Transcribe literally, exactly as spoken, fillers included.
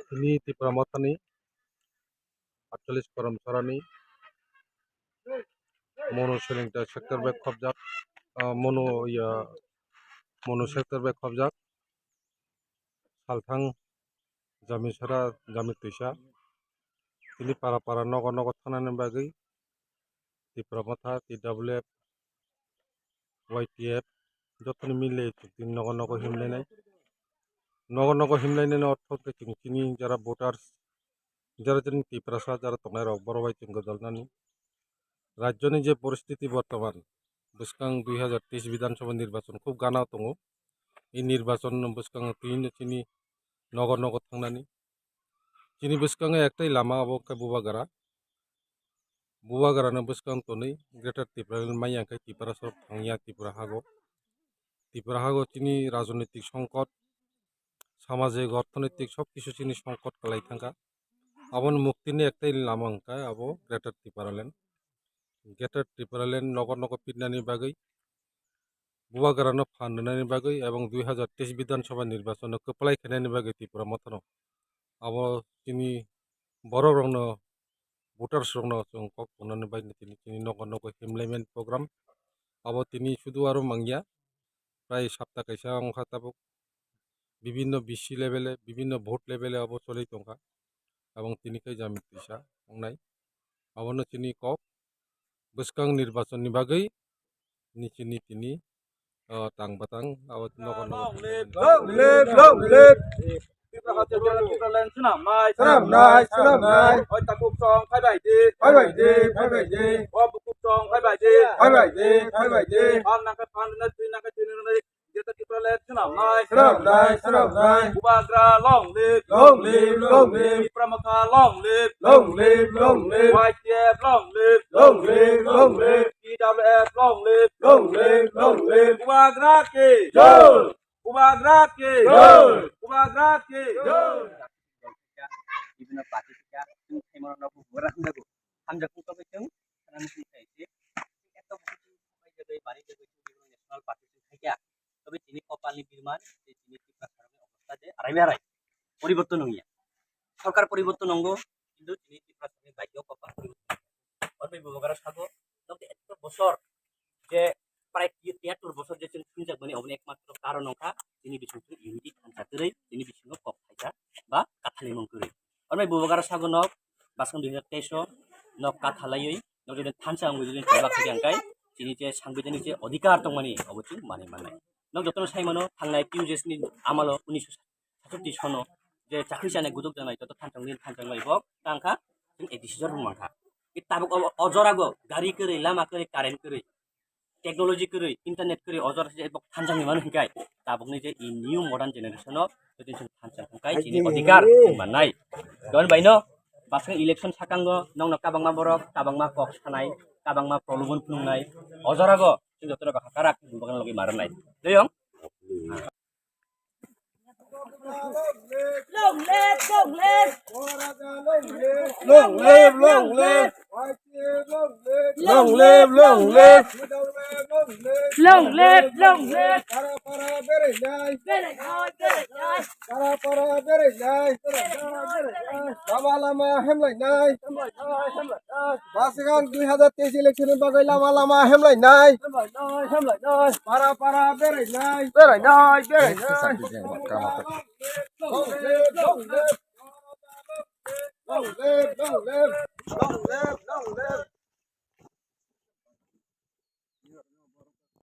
Tini Tipra Mothani atchallis Korom Sorani Monu Selengta sector bai khopjak, ah, Monu, ya, Monu sector bai khopjak Salthang Jamisara Jami Twisa. Tini para para nogo nogo thangnani bagwi Tipra Motha, T W F, Y T F, jotoni mile chwng nogo nogo himlainai. Nogo nogo himlainai no ortho khe chwng chini jara voters, jara chini Tiprasa jara tongnai rok, borok bai chwng gwdalnani. Rajyoni je poristiti bortoman, bwskang dui hajar teis Bidhan Sabha nirbachon khub gana tongo. I nirbachon bwskango tini chini nogo nogo thangnani. Chini bwskango ektai lama abo khe Bubagra. Bubagrano bwskang tonwi Greater Tipraland manya khe Tiprasa thangya Tripura hago. Tripura hago chini rajnitik songkot, samajik, orthonoitik sob kisu chini songkot kwlai thangkha. Aboni muktini ektai lama wngkha abo Greater Tipraland. Greater Tipraland nogo nogo pitnani bagwi, Bubagrano phan rwnani bagwi, ebong dui hajar teis Bidhan Sabha nirbachon no kwplai khainani bagwi Tipra Mothano abo chini borok rokno, voters rokno chwng kok tongnani bagwi tini chini nogo nogo himlaimen program. Abo tini sudu aro mangya, prai sapta kaisa wngkha tabuk. Bibinno B C level e, bibinno vote level e abo choli tongkha. Abong tini khe jami twisa wngnai. Abono chini kok bwskang nirbachon ni bagwi ni chini tini, o, tang batang abo nogo nogo. Long live, long live. Tripura Hotel General Tripura Land swnamnai, swnamnai, swnamnai. Hoi takhuk song phai bai di, phai bai di, phai bai di. Hoi bukhuk song phai bai di, phai bai di, phai bai di. Phan nangkhe phan rwnai, twi nangkhe twi rwnai. Greater Tripura Land swnamnai, swnamnai, swnamnai. Bubagra long live, long live, long live. Tipra Motha long live, long live, long live. Y T F long live, long live, long live. T W F long live, long live, long live. Bubagra ki jai. Bubagra ki jai. Bubagra ki jai. Bibhinno party thika, chwng khaimano no bubagra hamjago. Hamjakmung tongwi chwng khana muchung khai se. Eto buchung khai jagwi bari jagwi chwng Bibhinno National Party chwng khaikha. Tobe chini kopalni birman, je chini Tripura sarokni obostha je arai bai arai. Poriborton wngya. Sorkar poriborton wngo, kintu chini Tripura sarokni bhagyo kopal poriborton wngya. Oro bai bubagra sago, nok de eto bosor je prai tiyatur bosor je chwng thumjakmani oboni ekmatro karon wngkha chini bisingtwi unity thansa kwrwi, chini bisingo kok phaikha ba kathalimung kwrwi. Oro bai bubagra sago nok basang dui hajar teis o nok kathalaiwi nok jodi thansa wngwi jodi chwla khaikha hwnkhe chini je sangbidhanik je odhikar tongmani obo chwng manwi mannai. Nok jotono sai mano thangnai T U J S ni amalo unisho sachatti sono je chakri chanai guduk janai joto thansa wngwi thansa wngwi bo tangkha chwng A D C jora wng mankha. I tabuk o, o jorago gari kwrwi, lama kwrwi, current kwrwi, technology kwrwi, internet kwrwi, o jora se bo thansa wngwi mano hwnkhe tabukni je i new modern generation o joto chwng thansa wngkha chini odhikar chwng mannai. Don bai no basing election sakango nokno kabangma borok, kabangma kok sanai, kabangma prolobon phunuknai, o jorago chwng jotono karak bubagra logwi ma rwnai. Tei yong? Long live, long live. Long live, long live. Long live, long live. Long live, long live. Para para berai nai. Berai nai, berai nai. Para para berai nai. Berai nai, berai nai. Lama lama hemlai nai. Hemlai nai, hemlai nai. Basigang dui hajar teis election ni bagwi lama lama hemlai nai. Hemlai nai, hemlai nai. Para para berai nai. Berai nai, berai nai. Long live, long live.